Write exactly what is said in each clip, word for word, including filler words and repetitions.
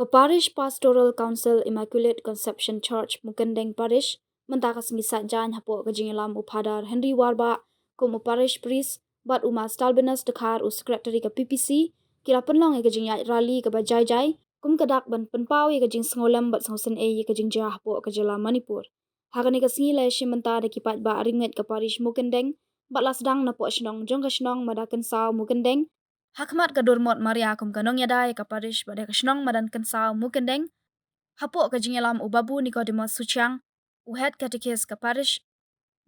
Parish Pastoral Council Immaculate Conception Church, Mukendeng Parish, mynta ka sngi Saitjaiñ hapoh ka jingïalam u Phadar Henry Warbah kum u Parish Priest bad u Ma Stalbinus Dkhar u Secretary ka P P C, ki la pynlong ïa ka jingïaid rally kaba jai jai kum ka dak ban pynpaw ïa ka jingsngewlem bad sngewsynei ïa ka jingjia hapoh ka jylla Manipur. Ha kane ka sngi la ïashim bynta da ki paidbah ri ngeit ka Parish Mukendeng bad la sdang napoh shnong jong ka shnong Madan Kynsaw Mukendeng, ha khmat ka Durmot Maria kum ka nongïada ïa ka Parish bad ïa ka shnong Madan Kynsaw Mukendeng. Hapoh ka jingïalam u Babu Nicodemus Suchiang, u Head Catechist ka Parish,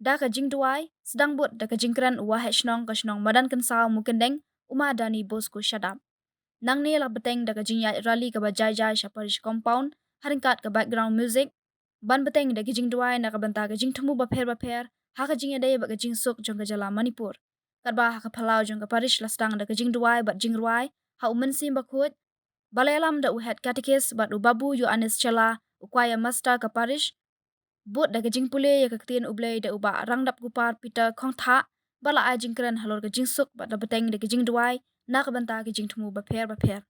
da ka jingduwai, sdang bud da ka jingkren u Waheh Shnong ka shnong Madan Kynsaw Mukendeng, u Ma Dani Bosco Shadap. Nangne la bteng da ka jingïaid rally kaba jai jai sha Parish Compound, ha ryngkat ka background music, ban bteng da ka jingduwai na ka bynta ka jingthmu bapher bapher ha ka jingïadei bad ka jingsuk jong ka jylla Manipur. Katba ha ka phyllaw jong ka Parish la sdang da ka jingduwai bad jingrwai ha u Mynsiem Bakhuid, ba la ïalam da u Head Catechist bad u Babu Ïoannis Shylla, u Choir Master ka Parish, bud da ka jingpule ïa ka ktien U Blei da u Bah Rangdapkupar Peter Khongthah, bad la ai jingkren halor ka jingsuk bad la bteng da ka jingduwai na ka bynta ka jingthmu bapher bapher.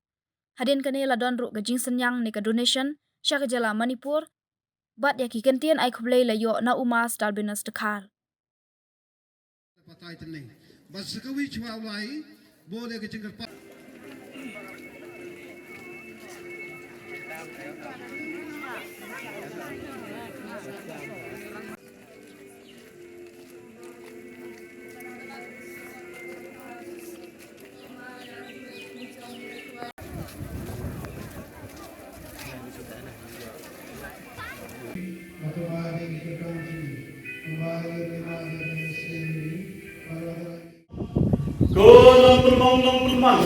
Hadien kane la don ruh ka jingsynñiang ne ka donation sha ka jylla Manipur, bad ïa ki kyntien ai khublei la ïoh na u Ma Stalbinus Dkhar. Patai tynne. Bad sa kawei chwa u lai, bun ïa ka jingkyrpad. Ko nongpynmong nongpynman,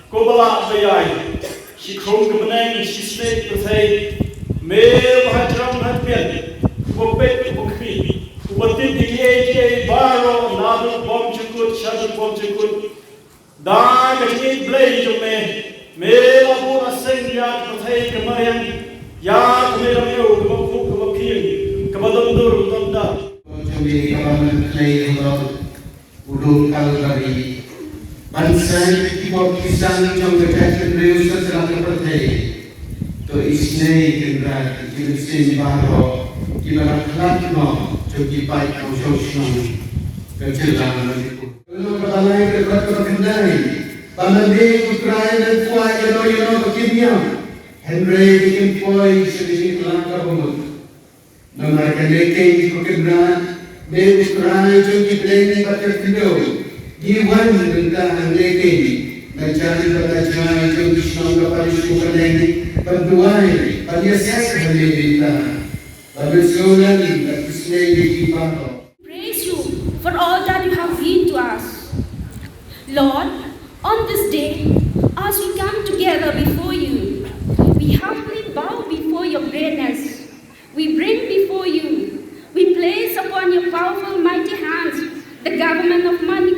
ko ba lah ba ïai, shi khun ka bneng shi snek pyrthei, me ba ha jrong ha tbian, ko peit ko khmih, ko ba tip ïa kiei kiei baroh naduh bym jukut shaduh bym jukut. Da ka jingïeit Blei jong me, me la buh aseng ïa ka pyrthei ka mariang, ïa ka mei la meiñ ka ba khuid ka ba khiang, ka ba don dur don dar. Jong me ka ba man khlei halor u dong Kalbari, ban saiñ ki bor ki sang jong ka jaitbynriew sa sla ka pyrthei. To isynei Kynrad ïa ki mynsiem baroh ki ba la khlad noh jong ki paid ka shnong ka jylla Manipur. Kano ka ba lai ka kot ka ba khyndai, ba lade U Trai un kwah ïano ïano ba kin ïam, hynrei ba kin poi sha ka jingïalang ka bamut. Namar kane keiñ ko Kynrad, me U Trai jong ki bneng bad ka khyndew, ngi wan mynta hangne keiñ na jaiñ bad na jngai jong ki shnong ka parish Mukendeng ban duwai ban ïasaid ha me mynta. Ba me sngewlem bad isynei ïa ki baroh. Praise you for all that you have been to us. Lord, on this day, as we come together before you, we humbly bow before your greatness. We bring before you, we place upon your powerful, mighty hands the government of Manipur.